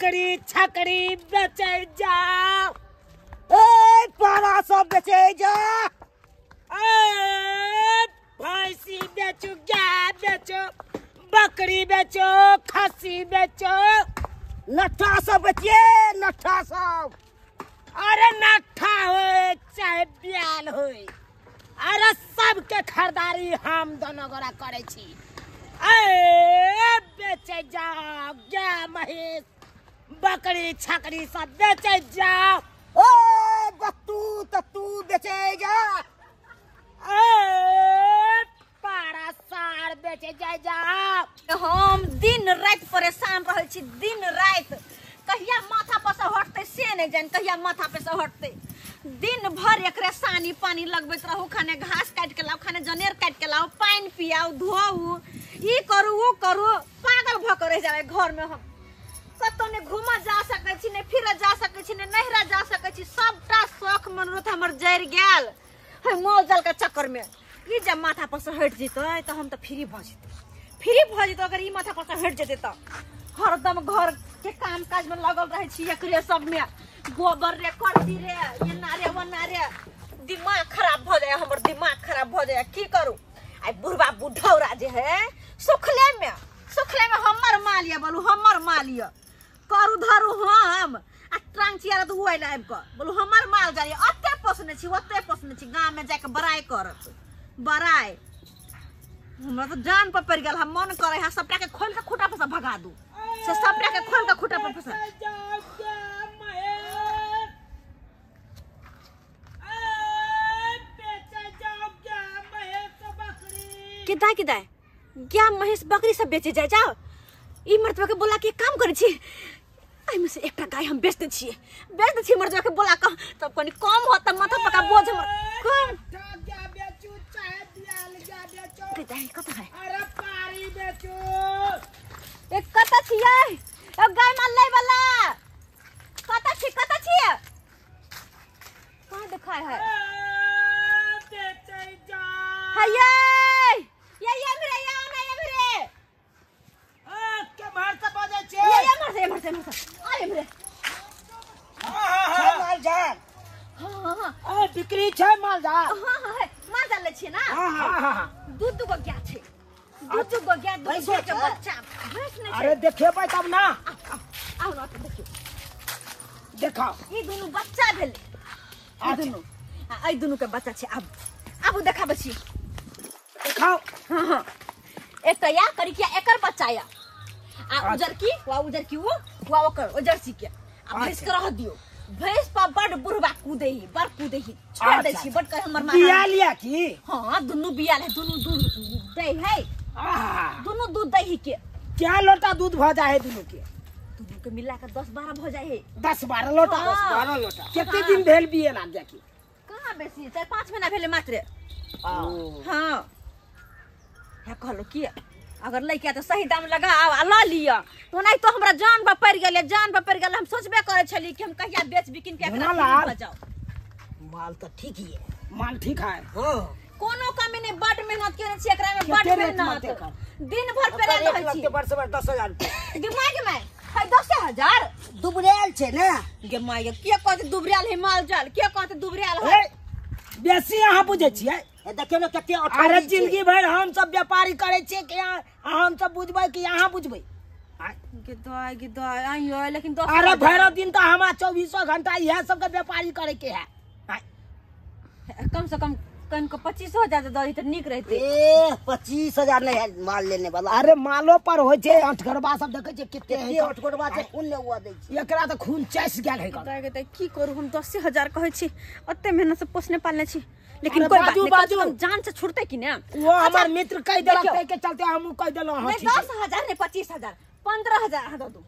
बकरी छकरी बेचे जाओ। ए पारा सब बेचे जा। ए भैंसी बेचो, गाय बेचो, बकरी बेचो, खस्सी बेचो, नट्ठा सब बेचिए, नट्ठा सब। अरे नट्ठा हो चाहे ब्याल हो, अरे सबके खरीदारी हम दोनों गोरा करे छी। ए बेचे जाओ, गाय महीस बकरी छकरी सब बेचे जाओ। ओ बत्तू तत्तू बेचे जा। ए पारा सार बेचे जाए जाओ। हम दिन रात परेशान रहै छी, दिन रात कहिया माथा पर से हटतै से नहि जानि, कहिया माथा पर से हटतै। दिन भर एकरे सानी पानी लगबैत रहू, खाने घास काटि के लाउ, खाने जनेर काटि के लाउ, पानि पियाउ, धोउ, ई करू ओ करू, पागल भऽ के रहि जाबै घर में। हम कतौ ने घूमऽ जा सकै छी, ने फिरऽ जा सकै छी, ने नैहरा जा सकै छी। सबटा शौख मनोरथ हमर जरि गेल है मोल जाल के चक्कर में। ई जब माथा पर से हटि जेतै तऽ हम तऽ फ्री भऽ जेतै, फ्री भऽ जेतै। अगर ई माथा पर से हटि जेतै तऽ हरदम घर के काम काज में लगल रहै छी, एकरे सब में गोबर रे करती रे एना रे ओना रे, दिमाग खराब भऽ जाय हमर, दिमाग खराब भऽ जाय। की करू, आइ बुढ़बा बुढ़ौरा जे है सुखले में, सुखले में हमर माल यऽ, बोलू हमर माल यऽ, करू धरू हम आ ट्रंक चियार तऽ आयल आबि कऽ बोलू हमर माल जाय, ओते पोसने छी ओते पोसने छी, गाँव में जाके बड़ाइ करत, बड़ाइ। हमरा तऽ जान पर पड़ि गेल, हम मन करे है सबटा के खोलि के खूटा पर से भगा दू, से सबटा के खोलि के खूटा पर फंसा। किदा किदा गाय महींस बकरी सब बेचे जाय जाओ। ई मर्दबा के बोला के काम करै छी, एहिमे से एकटा गाय हम बेच दै छियै, बेच दै छियै मर्दबा के बोला के, तब कनि कम होत त माथा पका बोझ हमर कम। किदा कत है? अरे पारी बेचू। ए कत छियै? ए गाय माल लै वाला कत छी, कत छियै? कहाँ देखाय है? बेचै जा। हैयै ये ये मेरे ये ना ये मेरे ए के मार से बजै छै? ये ये मार से, मार से, मार से आ ये मेरे। हां हां माल जाल। हां हां हां ए बिक्री छै माल जाल। हां हां है माल जाल लै छियै ना। हां हां हां दू दू गो गाय छै, दू दू गो गाय, दू दू के बच्चा, भैंस नै छै। अरे देखेबै तब ना। आउ ना देखियौ, देखाओ। ई दुनू बच्चा भेलै, ई दुनू आ एहि दुनू के बच्चा छै। आब आबू देखाबै छी, देखाओ। हां हां एकटा या करिकिया एकर बच्चा या, आ उजरकी वा उजरकी वो वा ओकर ओ जर्सी के। आ भैंस के रह दियौ, भैंस पर बड बुढ़बा कूदे ही, बड़ कूदे ही, छोड़ दै छी, बड कहे हमर माँ। बियाल या की? हां दुनू बियाल है, दुनू दूध दै है, दुनू दूध दै ही के। क्या लोटा दूध भ जाय है दुनू के? दुनू के मिला के 10-12 भ जाय है। 10-12 लोटा? 10-12 लोटा। कते दिन भेल बियाल आ गया की? कहाँ बेसी, 4-5 महीना भेले मात्र। हां हे कहलो की अगर लैके तऽ सही दाम लगाओ आ लऽ लिअ, ओनाहि तो हमरा जान पर पड़ि गेलै, जान पर पड़ि गेलै। हम सोचबे करै छली कि हम कहिया बेच बिकिन के एकरा भऽ जाउ। माल तऽ ठीक ही है, माल ठीक है। हां कोनो कमी नहि, बड मेहनत केने छी एकरा में, बड मेहनत, दिन भर पेरायल रहै छी। बड़ से बड़ 10,000 रुपया गे my गे my, है 10,000 दुबरायल छै ने गे my गे। के कहत दुबरायल है माल जाल, के कहत दुबरायल है? बेसी अहाँ बुझै छियै। देखियौ ने कते। अरे जिंदगी भरि हम सब व्यापारी करै छियै कि हम सब बुझबै कि अहाँ बुझबै? गे दाय गे दाय आइयो, लेकिन अरे भरि दिन तऽ हमरा 24 घंटा इएह सबके व्यापारी करे के है। कम से कम कन को 25,000 दऽ तऽ नीक रहतै। ए 25,000 नहीं है माल लेने वाला। अरे मालो पर होइ छै, अठगरबा सब देखै छियै कते है, अठगरबा छै, खून ने हुआ दै छै एकरा, तऽ खून चसि गेल है। दाय गे दाय की करू, हम 10,000 कहै छी, ओते मेहनत से पोसने पालने छी, लेकिन कोई बात नहीं, बाजू जान से छुटते कि ने। वो हमर मित्र कहि देलक तै के चलते हमहूँ कहि देलहुँ। हां नहीं 10,000 नहीं 25,000, 15,000 अहाँ दऽ दू।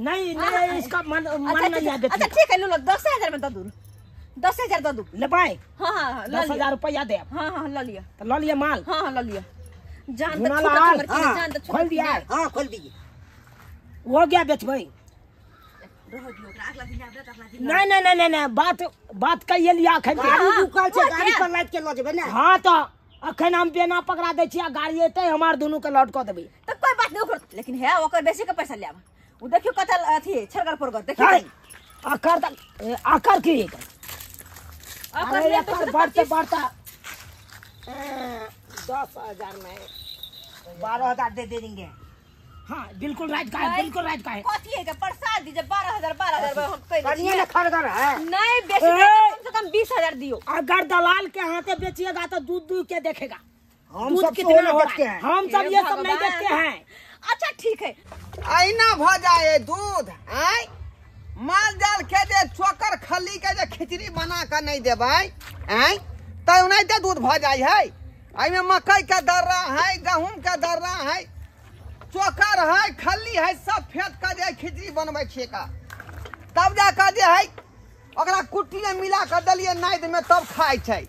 नहीं नहीं इसका मन मन नहीं है। अच्छा ठीक है, लो लो 10,000 में दऽ दू, 10,000 दऽ दू। लेबै? हां हां 10,000 रुपया दे। हां हां ल लिअ, त ल लिअ माल। हां हां ल लिअ, जान त छूटत हमर, जान त खोल दिया। हां खोल दीजिए। हो गया बेचबै? रह दियौ ओकरा, अगला दिन आबे, अगला दिन। नहीं नहीं नहीं नहीं, बात बात कहिए लिया अखन। गाड़ी रुकल छै, गाड़ी पर लाद के ल जेबै ने। हां त अखन हम बेना पकड़ा दै छी आ गाड़ी एतै हमार दुनू के लौट क देबै। त कोई बात नहीं ओकर, लेकिन है ओकर बेसी के पैसा लेब। उ देखियो कतल अथी छरगर परगर देखियो आकार आकार की आकार बढ़ते बढ़ता 10,000 में 12,000 दे देंगे। हाँ बिल्कुल राइट का है, बिल्कुल राइट का है। कथी है के प्रसाद दीजिए 12,000 12,000 हम कह बढ़िया ना खरगर है। नहीं बेसी कम से कम 20,000 दियो। अगर दलाल के हाथे बेचिएगा तो दूध दूध के देखेगा। हम सब कितना देखते हैं, हम सब ये सब नहीं देखते हैं। अच्छा ठीक है। आईना भ जाए दूध आय माल जाल के जे चोकर खली के जे खिचड़ी बना के नहीं देबै आय त ओनाहिते दूध भ जाय है। एहिमे मकई के दर्रा है, गहूम के दर्रा है, चोकर है, खल्ली है, सब फेंट के जे खिचड़ी बनबै छियै का तब जाके जे है ओकरा कुट्टी में मिला के देलियै नादि में तब खाइ छै।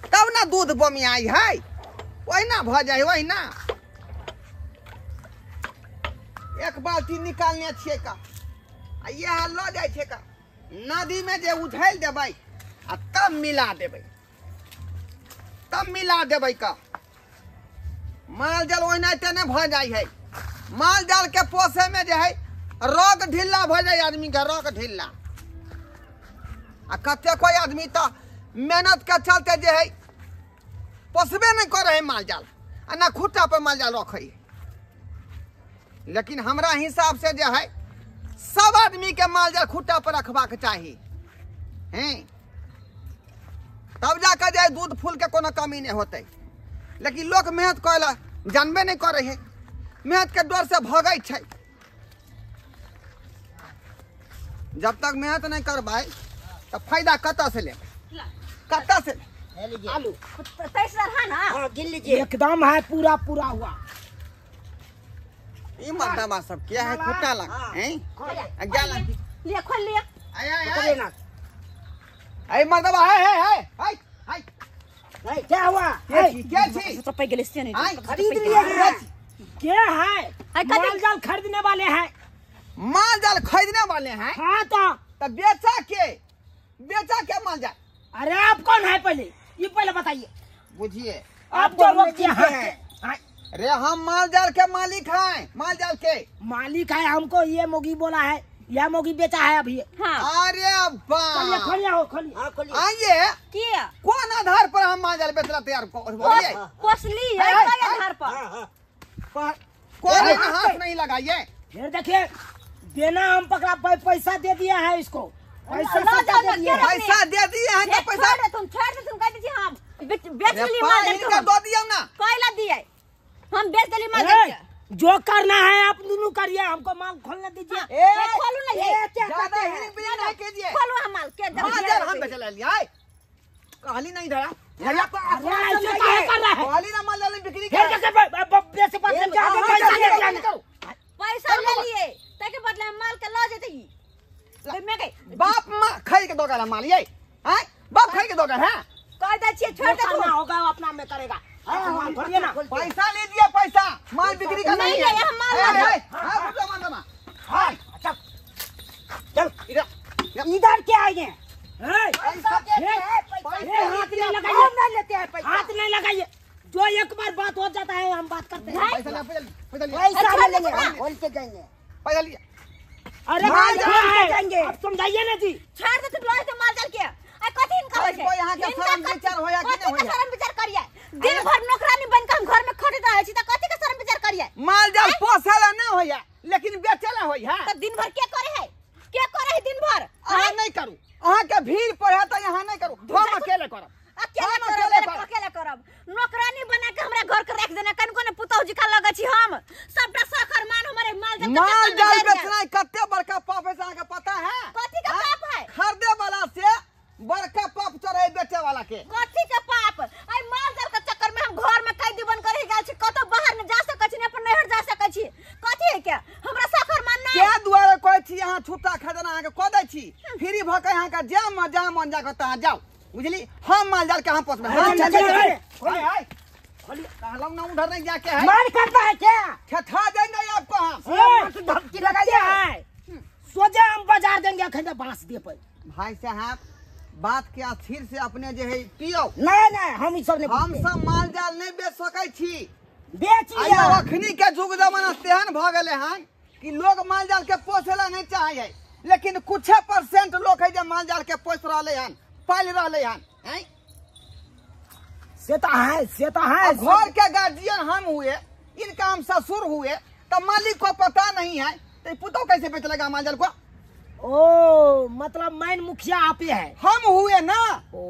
तब ना दूध बमियाइ है, ओहिना भ जाय ओहिना। एक बाल्टी निकालने छियै का आ इएह लऽ जाइ छै का नदी में जे उझैल देबै आ तब मिला देबै, तब मिला देबै का। माल जाल ओनाहिते नहि भऽ जाइ है। माल जाल के पोसे में जे है रोग ढिल्ला भऽ जाइ आदमी के, रोग ढिल्ला। आ कतेको आदमी तऽ मेहनत के चलते जे है पोसबे नहि करै है माल जाल आ ना खुट्टा पर माल जाल रखै है। लेकिन हमरा हिसाब से जे है सब आदमी के माल जाल खुट्टा पर रखबाक चाही हैं, तब जाकर जे दूध फूल के कोनो कमी नहीं होते। लेकिन लोग मेहनत करे ला जानबे नहीं करे है, मेहनत के डर से भगै छै। जब तक मेहनत नहीं करबै तो फायदा कतऽ से लेबै, कतऽ से? आलू 23,000 है ना? हाँ गिन लीजिए एकदम है पूरा पूरा हुआ। ई मर्दबा सब क्या है खुट्टा लग हैं ज्ञान लिया खोल लिया। आय आय आय मर्दबा है है है हाय हाय नहीं क्या हुआ? क्या छी तो पे गेले से नहीं खरीद लिए क्या है? माल जाल खरीदने वाले हैं, माल जाल खरीदने वाले हैं। हाँ तो बेचा के, बेचा के माल जाल। अरे आप कौन है पहले ये पहले बताइए। बुझिए आप तो वक्त हैं। अरे हम माल जाल के मालिक हैं, माल जाल के मालिक है। हमको ये मोगी बोला है, यह मोगी बेचा है अभी। हाँ। अरे खोलिए खोलिए खोलिए आइए। क्या कौन आधार पर हम माल जाल बेचला तैयार पोसली है? आधार पर कोई हाथ नहीं लगाइए। फिर देखिए देना हम पकड़ा पैसा दे दिया है इसको, पैसा दे दिया, पैसा दे दिए हैं तो पैसा तुम छोड़ दे, तुम कह दीजिए हम बेच ली माल इनका दो दियो ना, पहला दिए हम बेच देली माल के। जो करना है आप दोनों करिए, हमको माल खोलने दीजिए। ए खोलू नहीं ए क्या कहते हैं नहीं कीजिए, खोलू हम माल के माल जाल हम बेच ले आए। कहली नहीं धरा ऐसे काहे कर रहा है? कहली ना माल जाल बिक्री कर बेच बदले पैसा ले जाने, पैसा ले लिए ताके बदले माल के ल जेतई। मैं गई बाप मां खाई के दोगा माल ये हैं, बाप खाई के दोगा है कह दे छिए छोड़ दे, करना होगा अपना में करेगा। माल खोलिए ना, पैसा लीजिए पैसा, माल बिक्री का नहीं है हम माल है। हां रुको माल जमा। हां चल चल इधर इधर क्या आए हैं? पैसा हाथ नहीं लगाइए, हम नहीं लेते हैं पैसा, हाथ नहीं लगाइए। जो एक बार बात हो जाता है हम बात करते हैं। पैसा ले पैसा ले पैसा ले लेंगे, खोल के जाएंगे पैसा लिए। अरे माल जाएंगे आप समझाइए ना जी। छोड़ दे तुम लोग माल जाल के आ कथि इनका होय छै? कोई यहां के शर्म विचार होया कि नहीं होया? शर्म विचार करिए, दिन भर नौकरानी बन के हम घर में खटैत रहै छी त कथि के शर्म विचार करिए? माल जाल पोसेला ना होया लेकिन बेचेला होय है। त दिन भर के करे है, के करे है दिन भर? अहां नहीं करू, अहां के भीड़ पर है त यहां नहीं करू, हम अकेले करब। अकेले करब, अकेले करब। नौकरानी बना के हमरा घर के रख देना, कन कोने पुतहु जी का लगै छी हम सबटा सखर मान हमरे माल जाल माल जाल बेचनाय कते बड़का पाप है अहां के पता है? कथि के पाप है? खरीदे वाला से बड़का पाप चढ़े बेचे वाला के। कथि के पाप? आई माल जाल के चक्कर में हम घर में कैदी बन कर रह गेल छी, कतौ बाहर न जा सकै छी, न अपन नैहर जा सकै छी। कथि है के हमरा सखर मान नहीं के दुआरे कहै छी अहां छुट्टा खजाना अहां के कह दै छी फ्री भ के अहां के जे मजा मन जा के तहां जाओ बुझली। हम माल जाल के हम पोसबै। हां चल चल हाय खोली कहलौ ना उधर नहीं जाके है मार करता है क्या? ठठा देंगे आपको हम, धमकी लगाइए है सोचे हम बाजार देंगे अखन बांस दे पर। भाई साहब बात के स्थिर से अपने जे है पियो। नहीं नहीं हम ई सब नहीं, हम सब माल जाल नहीं बेच सकै छी। बेच लिया अखनी के जुग जमाना तेहन भ गेले हन कि लोग माल जाल के पोसे ला नहीं चाहे है, लेकिन कुछ परसेंट लोग है जो माल जाल के पोस रहे हन, पाल रहे हन। हैं से तो है, से तो है। घर के गार्जियन हम हुए, इनका हम ससुर हुए, तो मालिक को पता नहीं है तो पुतोह कैसे बेच लगा माल जाल को। ओ मतलब मैन मुखिया आप ही है। हम हुए ना। ओ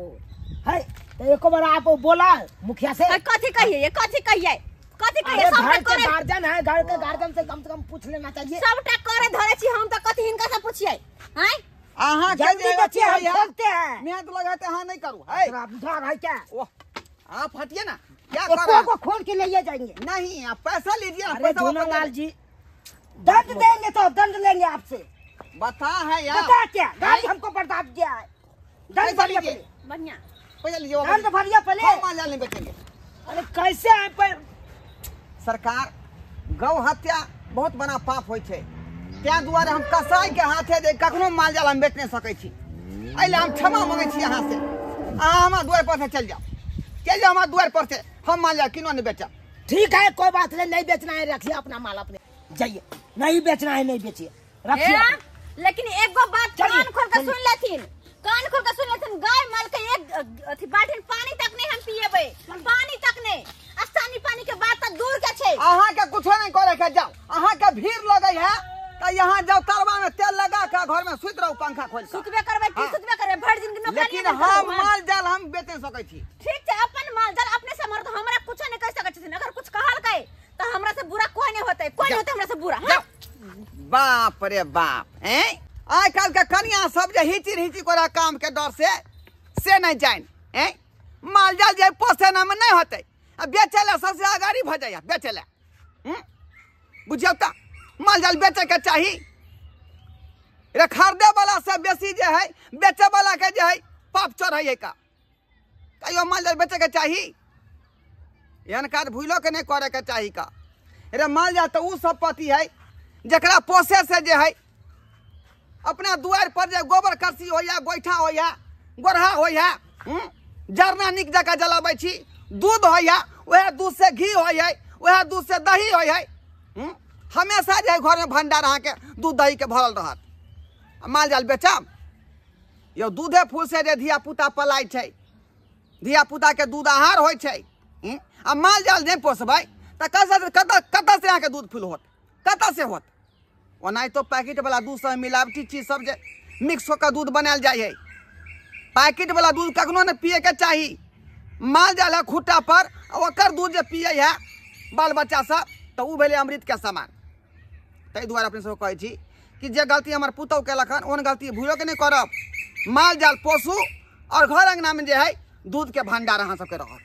है तो एक बार आप बोला मुखिया से। कथी कहिए, कथी कहिए, कथी कहिए? सबटा करे गार्जियन है, घर के गार्जियन से कम से कम पूछ लेना चाहिए। सबटा करे धरे छी हम तो कथी हिनका से पूछिए? हैं अहाँ के जल्दी बच्चे हम बोलते हैं, मेहनत लगाते हां नहीं करू है। आप उधार है क्या? ओह आप हटिए ना, क्या कर रहे हैं? को खोल के ले जाएंगे। नहीं आप पैसा लीजिए। अरे झूनालाल जी दंड देंगे तो दंड लेंगे आपसे। बता है यार, बता क्या गाड़ी हमको बर्दाश्त किया है। दंड भरिए पहले, बढ़िया पैसा लीजिए, दंड भरिए पहले। हम माल नहीं बेचेंगे। अरे कैसे है पर सरकार, गौ हत्या बहुत बड़ा पाप होइ छै, तैं दुआरे हम कसाई के हाथे जे कखनो माल जाल हम बेच नहीं सकै छी। एहि लए हम क्षमा मांगै छी अहाँ से। अहाँ हमार दुआर पर से चलि जाओ, चलि जाओ हमार दुआर पर से, हम माल जाल किनो नहीं बेचब। ठीक है कोई बात नहीं, नहीं बेचना है रखिए अपना माल अपने, जाइए। नहीं बेचना है नहीं बेचिए, रखिए। लेकिन एक गो बात कान खोल के सुन लेथिन, कान खोल के सुन लेथिन, गाय माल के एक अथी बाल्टी पानी तक नहीं हम पिएबै, पानी तक नहीं। आसानी पानी के बात त दूर के छै। अहाँ के कुछो नहीं करे के, जाओ। अहाँ के भीड़ लगै है त यहाँ जाओ, तरवा में तेल लगा के घर में सुत रहू पंखा खोल के। सुतबे करबै की सुतबे करबै, भरि दिन के नौकरी। लेकिन हम माल जाल हम बेच नहीं सकै छी। ठीक छै अपन माल जाल अपने से मरत, हमरा कुछो नहीं कह सकै छथिन। अगर कुछ कहलकै त हमरा से बुरा कोई नहीं होतै, कोई नहीं होतै हमरा से बुरा। हां बाप रे बाप, हैं आइ काल्हि के कनिया सब जे हिचिर हिचिर करा काम के डर से नहीं जाइन। हैं माल जाल जे पोसे ना में नहीं होतै, आ बेचै ला सबसे अगाड़ी भऽ जाइए बेचै ला। बुझियौ त माल जाल बेचै के चाही रे, खरीदे वाला से बेसी जे है बेचै वाला के जे है पाप चढ़ै है का। कहियो माल जाल बेचै के चाही, एहन काज भूलो के नहीं करे के चाही का। रे माल जाल तऽ उ सम्पत्ति है जकरा पोसे से जे है अपना दुआर पर जे गोबर करसी होइए, गोइठा होइए, गोरहा होइए, जरना नीक जकाँ जलाबै छी, दूध होइए, वएह दूध से घी होइए, वएह दूध से दही होइए। हमेशा जे घर में भंडार अहाँके दूध दही के भरल रहत। माल जाल बेचब यौ, दूधे फूल से जे धिया पुता पलाइ छै, धिया पुता के दूध आहार होइ छै। आ माल जाल नहि पोसबै तऽ कतऽ कतऽ से अहाँके दूध फूल होत, कतऽ से होत? ओनाहितो पैकेट वाला दूध सब मिलावटी चीज सब जे मिक्स होकर दूध बनायल जाइ है। पैकेट वाला दूध कखनो नहीं पिए के चाही। माल जाल है खूटा पर, ओकर दूध जे पिए है बाल बच्चा सब तो उ भेलै अमृत के समान। ताहि दुआरे अपने सब कहै छी कि जे गलती हमर पुतहु केलक हन ओहन गलती भूलो के नहीं करब। माल जाल पोसू और घर अंगना में जे है दूध के भंडार अहाँ सबके रहत।